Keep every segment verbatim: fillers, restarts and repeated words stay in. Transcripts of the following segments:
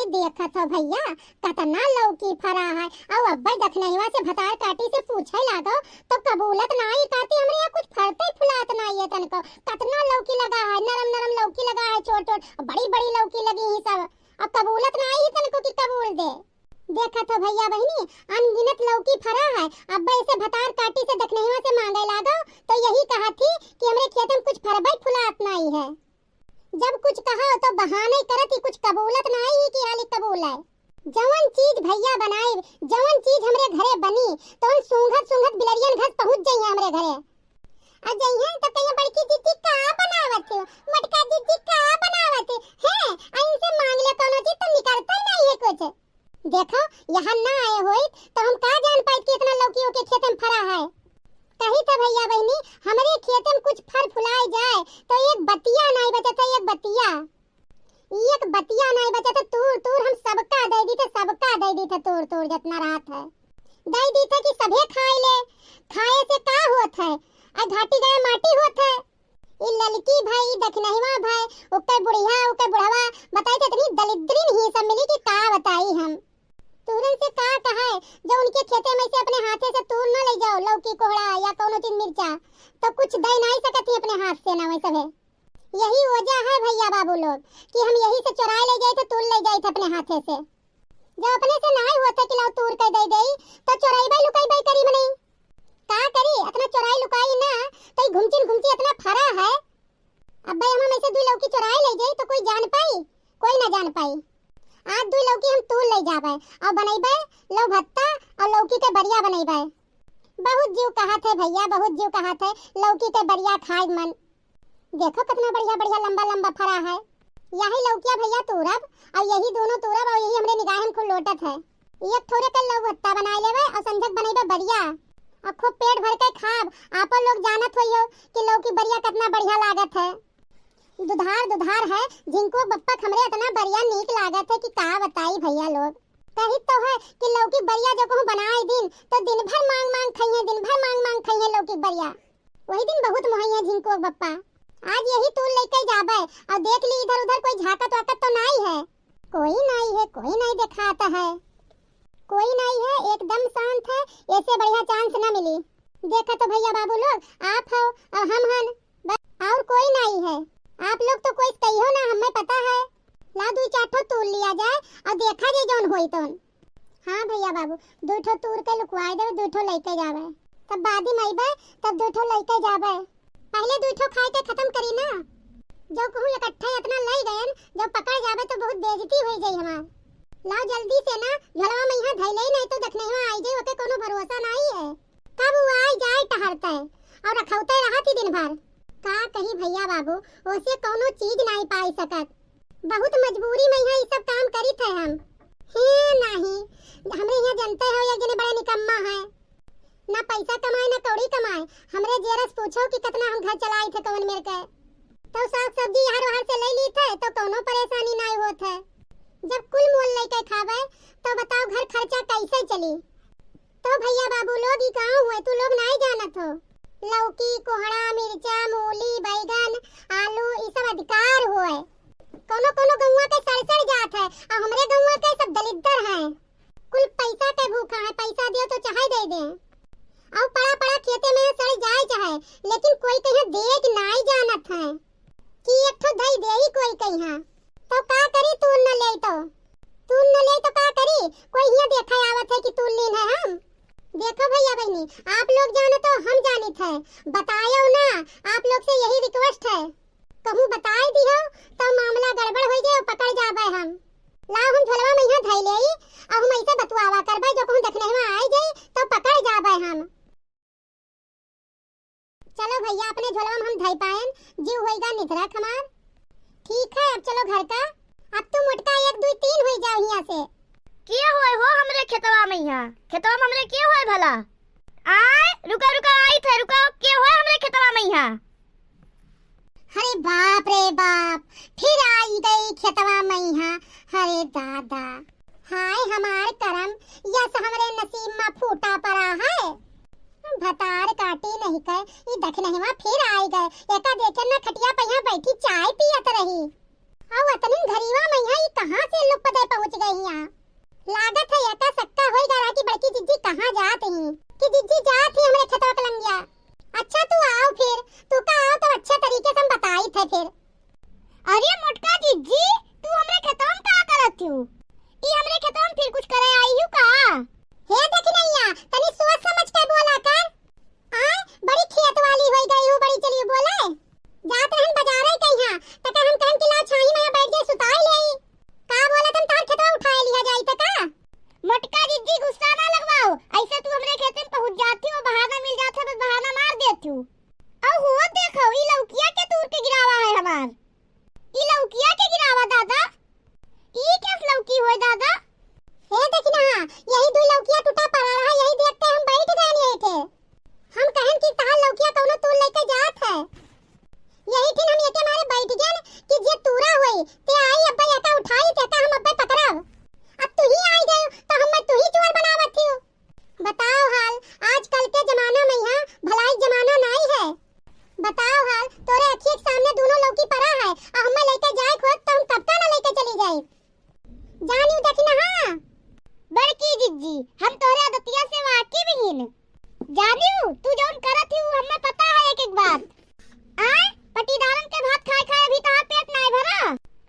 देखत हो भइया, कतना लौकी फरा है। अउ अब्बे दखिनहिवा से भतार काटी से पूछे लागो, तो कबूलत नाई, कहती, "हमरे यहाँ कुछ फरते फुलात नाई है तनको, कतना लौकी लगा है, नरम नरम लौकी लगा है, छोट छोट, बड़ी बड़ी लौकी लगी ही सब, अब कबूलत नाई है तनको कि कबूल दे।" देखत हो भइया बहिनी, अनगिनत लौकी फरा है। अब्बे इसे भतार काटी से दखिनहिवा से मांगे लागो, तो यही कहत ही कि हमरे खेते में कुछ फरबे फुलात नाई है। जब कुछ कहो तो बहाने करत ही, कुछ कबूलत नाई ही कि हाली कबूल है। जवन चीज भइया बनाइब, जवन चीज हमरे घरे बनी, तवन सूंघत सूंघत बिलरियन घस पहुँच जइहें हमरे घरे। आ जइहें तो कहिए, "बड़की जिज्जी का बनावत हो, मोटका जिज्जी का बनावत हो?" हैं, आ इनसे मांग ले कौनो चीज तो निकलता ही नाई है कुछ। देखो, यहाँ ना आए होइत, तो हम का जान पाइत कि इतना लौकी ओके खेते में फरा है। कही तो भइया बहिनी, हमरे खेते में कुछ फर फुलाए जाए, तो एक बतिया नाई बचत है, एक बतिया। एक बतिया नाई बचत है, तूर तूर हम सबका दे दी थे, सबका दे दी थे, तूर तूर जितना रहत है। दे दी थे कि सभे खाए ले, खाए से का होत है, आ घाटी गए माटी होत है। ई ललकी भई, दखिनहिवा भई, ओकर बुढ़िया, ओकर बुढ़वा, बताई तो इतनी दलिद्रिन ही सब मिली कि का बताई हम। तूरन से का कहे, जो उनके खेते में से अपने हाथे से तूर न ले जाओ, लौकी कोहड़ा या कौनो चीज मिर्चा, तो कुछ दे नाई सकत ही अपने हाथ से ना वैसे है। यही वजह है भइया बाबू लोग कि हम यही से चोराए ले जाई थे, तूर ले जाई थे अपने हाथे से। जब अपने से नाई होत है कि लाओ तूर के दे देई, तो चोराई बाई लुकाई बाई करी मने। का करी, इतना चोराई लुकाई ना, तो ई घुमचिन घुमची इतना फरा है। अब्बे हम ऐसे दुई लौकी चोराए ले जाई तो कोई जान पाई? कोई ना जान पाई। आज दुई लौकी हम तूर ले जाबे और बनैबे लौ भत्ता और लौकी के बरिया बनैबे। बहुत जीव कहत है भइया, बहुत जीव कहत है लौकी के बरिया खाए मन। देखो कितना बढ़िया बढ़िया लंबा लंबा फरा है। यही लौकिया भइया तूरब और यही दोनों तूरब और यही हमरे निगाह में खूब लोटत है। एक ठोरे के लौ भत्ता बनाए लेबे और संझक बनैबे बरिया और खूब पेट भर के खाब। आपो लोग जानत होइहो कि लौकी बरिया कितना बढ़िया लागत है। दुधार दुधार है, झिंकू बप्पा के हमरे इतना बरिया नीक लागत है कि का बताई भइया लोग। कही तो है कि लौकी बरिया जो कहूँ बनाए दिन तो दिन भर मांग मांग खइहे, दिन भर मांग मांग खइहे लौकी बरिया। वही दिन बहुत मोहइहे झिंकू बप्पा। आज यही तूर लेके जाबे और देख ली इधर उधर कोई झाकत वाकत तो नाई है। कोई नाई है, कोई नाई देखात है, कोई नाई है, एकदम शांत है। ऐसे बढ़िया चांस ना मिली। देखा तो भइया बाबू लोग, आप हो और हम हन, बस और कोई नाई है। आप लोग तो कोई कहियो ना, हमें पता है। ला दुई चार ठो तूर लिया जाए और देखा जाए जौन होई तौन। हाँ भइया बाबू, दुई ठो तूर के लुकवाए देबे, दुई ठो लेके जाबे। तब बादी में अइबे, तब दुई ठो लेके जाबे। पहले दुई ठो खाए के खत्म करी ना। जो कहूँ इकट्ठे इतना ले गयन, जो पकड़ जाबे तो बहुत बेइज्जती हो जाई हमार। लाओ जल्दी से ना, झोलवा में यहाँ धैले ही नहीं तो दखिनहिवा आई जाई, ओके कोनो भरोसा नहीं है। कब वो आई जाए टहरते और रखौते रहत ही दिन भर। का कही भइया बाबू, ओसे कोनो चीज नहीं पाई सकत। बहुत मजबूरी में यहाँ ई सब काम करी थे हम। हे नहीं, हमरे यहाँ जनते हो एक जने बड़े निकम्मा हैं। ना पैसा कमाए, ना कौड़ी कमाए। हमरे जेरस पूछो कि कितना हम घर चलाई थे कवन मेर के। तो साग सब्जी हर वहर से ले ली थे, तो कौनो परेशानी नाई होत है। जब कुल मोल लेके खावे, तो बताओ घर खर्चा कैसे चली? तो भइया बाबू लोग, ई गाँव हुए, तू लोग नाई जानत हो। लौकी, कोहड़ा, मिर्चा, मूली, बैगन, आलू, ई सब अधिकार हुए। कौनो कौनो गौवा के सड़ सड़ जात है, और हमरे गौवा के सब दलिद्दर हैं। कुल पैसा के भूखा है, पैसा दियो तो चाहे दे दे। और पड़ा पड़ा खेते में सड़ जाए चाहे, लेकिन कोई कहीं देख नाई जानत है कि एक ठो धई दे ही कोई कहीं। तो का करी, तूर न ले तो? तूर न ले तो का करी? कोई हियाँ देखे आवत है कि तूर लीन है हम? देखो भइया बहिनी, आप लोग जानो तो हम जानित है, बतायो ना, आप लोग से यही रिक्वेस्ट है। कहूँ बताई दिहो तो मामला गड़बड़ हो जाए, पकड़ जाबे हम। लाओ हम झोलवा में यहाँ धई लेई, और हम ऐसे बतुआवा करबे, जो कहूँ दखिनहिवा आई जाई तो पकड़ जाबे हम। चलो भइया, अपने झोलवा में हम धई पाएन, जीव होइगा निधरक हमार। ठीक है, अब चलो घर का। अब तू मोटका एक, दुई, तीन होई जाओ हियाँ से। के होए हो हमरे खेतवा में यहाँ? खेतवा में हमरे के होए भला? आय, रुका, रुका, आई थे, रुका, के होए हमरे खेतवा में यहाँ? अरे बाप रे बाप, फिर आई गई खेतवा में यहाँ। अरे दादा, हाय हमार करम, यस हमरे नसीब में फूटा पड़ा है। भतार काटी नहीं के, ई दखिनहिवा फिर आई गए। एका देखे ना खटिया पे यहाँ बैठी चाय पियत रही। अउ अतनिन घरिवा मइहाँ ई कहाँ से लुप्प दे पहुँच गई हियाँ? लागत है एका सक्का होई गा रहा कि बड़की जिज्जी कहाँ जात ही, कि जिज्जी जात ही हमरे खेतवा के लंगिया। अच्छा तू आओ फिर, तू का आओ तब अच्छा तरीके से हम बताइत है फिर। अरे मोटका जिज्जी, तू हमरे खेतवा में का करत हू? ई हमरे खेतवा में फिर कुछ करे आई हू का? हे दखिनैया, तनी सोच समझ के बोला कर। आय, बड़ी खेत वाली होई गई हू, बड़ी चलियो बोले। जात रहन बजारे कहिया, त का हम कहन कि लाओ छाई में बैठ जाए, सुताई लेई। का बोलत हम तोहार खेतवा उठाए लिया जाई त का? मोटका जिज्जी गुस्सा ना लगवाओ, ऐसे तू हमरे खेते में पहुँच जात हू, बहाना मिल जात है, बस बहाना मार देत हू। अउ हो देखो, ई लौकिया के तूर के गिरावा है हमार। ई लौकिया के गिरावा दादा, ई कैस लौकी होय दादा? हे देखी ना, यही दुई लौकिया टूटा पड़ा रहा, यही देख के हम बैठ गए नहीं थे। हम कहन कि तहार लौकिया कौनो तूर लेके जात है, यही ठिन हम एके मारे बैठ गए कि जे तूरा होई ते आई अब्बे एका उठाई, ते एका हम अब्बे पकड़ब। अब तू ही आई गयो तो हम तू ही चोर बनावत हियो। बताओ हाल, आजकल के जमाना मइहाँ भलाई जमाना नाई है। बताओ हाल, तोरे अखिए के सामने दोनों लौकी पड़ा है, आ हमें लेके जाए खोत तो हम कब का ना लेके चली जाई। जानियो देखी ना, हाँ। बड़की जिज्जी, हम तोरे आदतिया से वाकिफ हीन। जानियो, तू जौन करत ही, उ हमें पता है एक एक बात। आय, पटीदारन के भात खाए खाए अभी तहार पेट नाय भरा।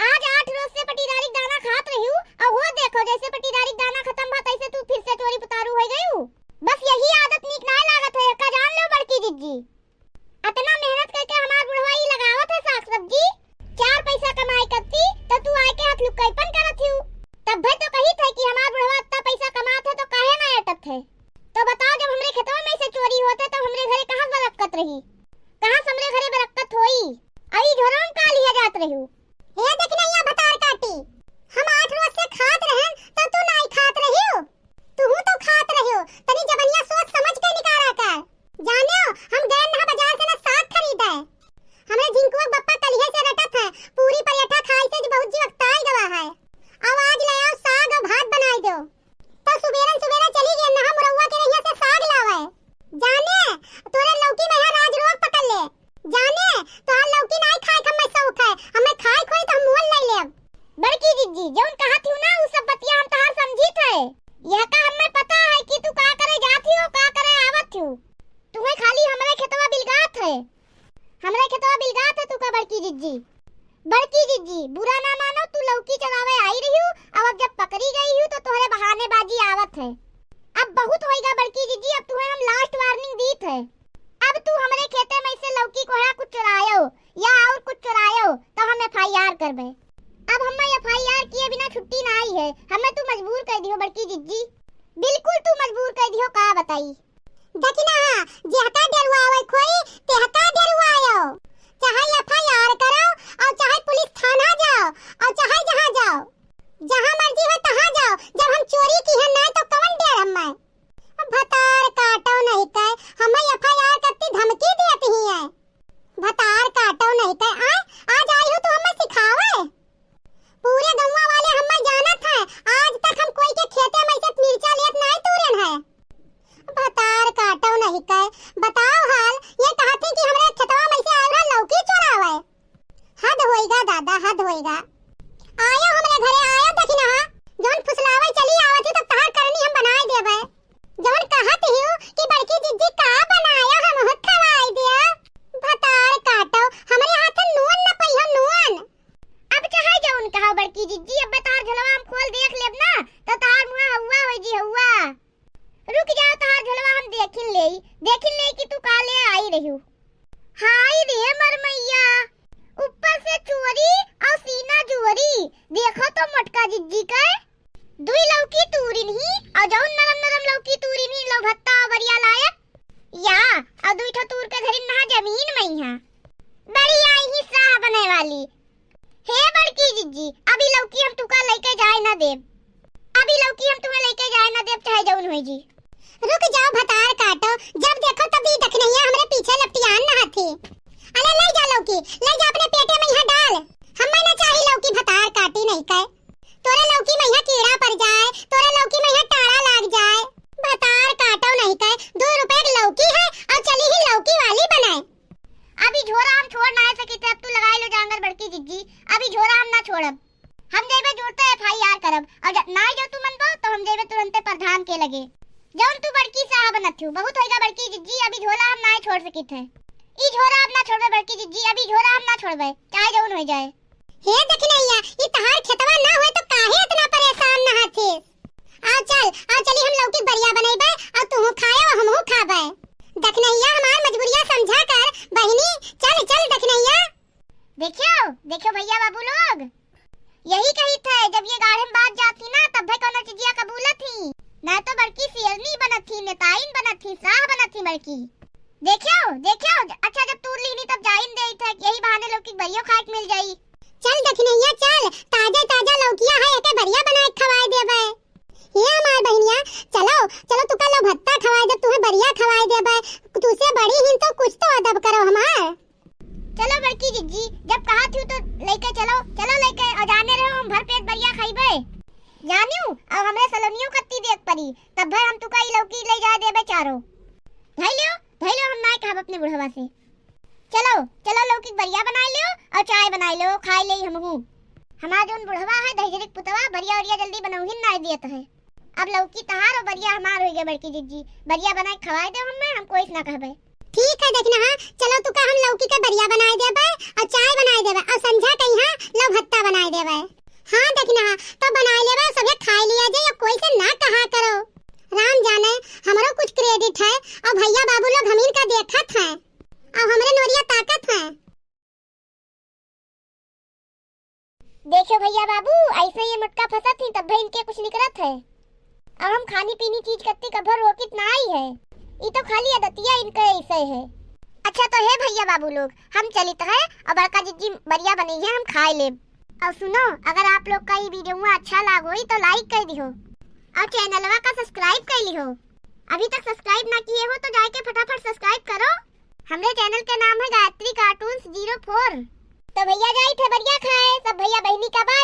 आज आठ रोज से पटीदारी के दाना खात रहियो, अउ हो देखो जैसे पटीदारी के दाना खतम भा तैसे तू फिर से चोरी पुतारू होइ गयू। बस यही आदत नीक नाय लागत है, एका जान लो बड़की जिज्जी। अतना मेहनत करके हमार बुढ़वा ई लगावत है साग सब्जी, चार पैसा कमाई करती तो तू आय के हाथ लुकैपन करत हियो। तब भाई तो कही थे कि हमार बुढ़वा अतना पैसा कमात है तो काहे ना अटत है। तो बताओ, जब हमरे खेतवा में से चोरी होत है, तब हमरे घरे कहाँ बरक्कत रही? कहाँ से हमरे घरे बरक्कत होई? अई झोरा में का लिया जात रहियो? हे देख नैया भतार काटी, हम आठ रोज से खात रहन, तो तू नाई खात रहियो? तू तो खात रहियो, तनी जबनिया सोच समझ के निकारा कर। जानियो, हम गए नहा बाजार से ना साग खरीदे। हमरे झिंकुआ बप्पा कलिहे से रटत है, पूरी परेठा खाई से बहुत जीव अकताई गवा है। अब आज ले आओ साग और भात बनाई दो। तो सुबेरन सुबेरा चली गई नहा मुरौआ के रहिया से साग लावे। जाने, तोरे लौकी में यहाँ राज रोग पकड़ ले। जाने, तोहार लौकी नाई खाए के हमें शौक है, हमें खाए खोई तो हम मोल ले लेब। बड़की जिज्जी, जौन कहत हियो ना, उ सब बतिया हम तोहार समझित है। यह का हमें पता है कि तू का करे जात हियो, का करे आवत हियो। तुम्हें खाली हमरे खेतवा बिलगात है। हमरे खेतवा बिलगात है तू का बड़की जिज्जी? बड़की जिज्जी, बुरा ना मानो, तू लौकी चरावे आई रहियो, अब, अब जब पकड़ी गई हियो तो तोहरे बहानेबाजी आवत है। अब बहुत होइगा बड़की जिज्जी, अब तुम्हें हम last warning दीत है। अब तू हमरे खेते में से लौकी कोहड़ा कुछ चुरायो या और कुछ चुरायो तो हम F I R करबे। अब हमें F I R किए बिना छुट्टी ना आई है, हमें तू मजबूर कर दियो बड़की जिज्जी, बिल्कुल तू मजबूर कर दियो, का बताई। देखी ना, जेहका डेरुआवे खोई, तेहका डेरुआयो। चाहे F I R करो, और चाहे पुलिस थाना जाओ, और चाहे जहाँ जाओ, जहाँ मर्जी हो तहाँ जाओ। जब हम चोरी किहे ना, तो कौन डेर हमें? अब भतार काटो नहीं कहे, हमें F I R करती धमकी देती ही है। भतार काटो नहीं कहे, आय, आज आई हो तू हमें सिखावे। पूरे गौवा वाले हमें जानत है, आज तक हम कोई के खेते में से मिर्चा लेत नाई तूरन है। भतार काटो नहीं कहे, बताओ हाल, ये कहत ही कि हमरे खेतवा में से आयो रहा लौकी चोरावे। हद होइगा दादा, हद होइगा। आयो हमरे घरे, आयो देखी ना, जौन फुसलावे चली आवत ही, तब तहार करनी हम बनाए देबे। जौन कहत हियो कि बड़की जिज्जी का बनायो, हम हुत खवाई दियो। भतार काटो, हमरे हाथ नून न पइहो, नून। अब चाहे जौन कहा बड़की जिज्जी, अब तहार झोलवा हम खोल देख लेब ना, तो तहार मुँह हउआ होइ जी, हउआ। रुक जाओ, तहार झोलवा हम देखिन लेई, देखिन लेई कि तू का ले आई रहियो। हाय रे मर मैया, ऊपर से चोरी और सीना जोरी। देखो तो मोटका जिज्जी के दुई लौकी तूरिन ही, और जौन नरम नरम लौकी तूरिन ही, लो भत्ता और बरिया लायक। या, और दुई ठो तूर के धरिन नहा जमीन में ही। बड़ी आई ही साह बने वाली। हे बड़की जिज्जी, अभी लौकी हम तुका लेके जाए ना देब, अभी लौकी हम तुम्हें लेके जाए ना देब, चाहे जौन होई जी। रुक जाओ भतार काटो, जब देखो तब ई दखनैया हमरे पीछे लपटियान नहाथी। अले ले जा लौकी, ले जा अपने पेटे में यहाँ डाल, हमें ना चाही लौकी भतार काटी नहीं कहे। तोरे लौकी में यहाँ कीड़ा पड़ जाए, तोरे लौकी में यहाँ टाड़ा लाग जाए। भतार काटो नहीं कहे, दो रुपए की लौकी है और चली ही लौकी वाली बनाए। अभी झोरा हम छोड़ ना सकी थे, अब तू लगाई लो जांगर बड़की जिज्जी, अभी झोरा हम ना छोड़ और जब नाय जो तू मनबो, तो हम जेबे तुरंते प्रधान के लगे। जौन तू बड़की साह बनत हू, बहुत होइगा बड़की जिज्जी, अभी झोला हम नाय छोड़ सकित है। ई झोरा अब ना छोड़बे बड़की जिज्जी, अभी झोरा हम ना छोड़बे, चाहे जौन होइ जाए। हे दखिनैया, ई तहार खेतवा ना होए तो काहे इतना परेशान ना हथिस? आओ चल, आओ चली हम लौकी बरिया बनैबे, और तूहू खाए और हमहू खाबे। दखिनैया हमार मजबूरिया समझा कर, बहिनी, चल, चल दखिनैया। देखियो, देखियो भैया बाबू लोग, यही कहित है, जब ये गाढ़े में बात जात ही ना, तब भी कौनो चीजिया कबूलत ही। ना तो बड़की शेरनी बनत ही, नेताइन बनत ही, साह बनत ही बड़की। देखियो, देखियो, अच्छा जब तूर लीनी तब जाइन देइत है, यही बहाने लौकी के बरियो खाए के मिल जाई। चल दखिनैया चल, ताजा ताजा लौकिया है, एके बरिया बनाए के खवाए देबे। ये हमार बहिनिया, चलो, चलो तुका लो भत्ता खवाए देब, तुहे बरिया खवाए देबे। तुसे बड़ी हिन तो कुछ तो अदब करो हमार। चलो बड़की जिज्जी, जब कहा थी तो लेके चलो, चलो लेके, और जाने रहो हम भर पेट बरिया खइबे। जानियो, अब हमरे सलोनियो कत्ती देख परी, तब भर हम तुका ई लौकी ले जाए देबे चारो। धई लियो, धई लियो, हम नाय कहब अपने बुढ़वा से। चलो, चलो लौकी बरिया बनाए लियो और चाय बनाए लियो, खाए ले हमहू। हमार जौन बुढ़वा है दहिजरी के पुतवा, बरिया उरिया जल्दी बनौहिन नाय दियत है। अब लौकी तहार और बरिया हमार होइगे बड़की जिज्जी। बरिया बनाए खवाए दे हमें, हम कोई से ना कहबे। ठीक है दखिनहा, चलो तुका हम लौकी के बरिया बनाए देबे और चाय बनाए देबे और संझा के यहाँ लो भत्ता बनाए देबे। हाँ दखिनहा, तो बनाए लेबे, सभे खाए लिया जाए, कोई से ना कहा करो। राम जाने, हमरो कुछ credit है और भैया बाबू लोग हमीन का देखत हैं और हमरे नोरिया ताकत हैं। देखो भैया बाबू, ऐसे ये मोटका फंसत ही, तब भाई इनके कुछ निकलत है। अब हम खानी पीनी चीज कत्ती कभर रोकित ना आई है, ई तो खाली आदतिया इनके ऐसे है। अच्छा तो हे भैया बाबू लोग, हम चलित है और बड़का जिज्जी बरिया बनई है, हम खाए लेब। और सुनो, अगर आप लोग का ई video अच्छा लाग होई तो like कर दिहो और चैनलवा का subscribe कर लिहो। अभी तक subscribe ना किए हो तो जाके फटाफट subscribe करो। हमरे channel के नाम है गायत्री cartoons zero four। तो भैया जाई थे बरिया खाए, सब भैया बहिनी का बा,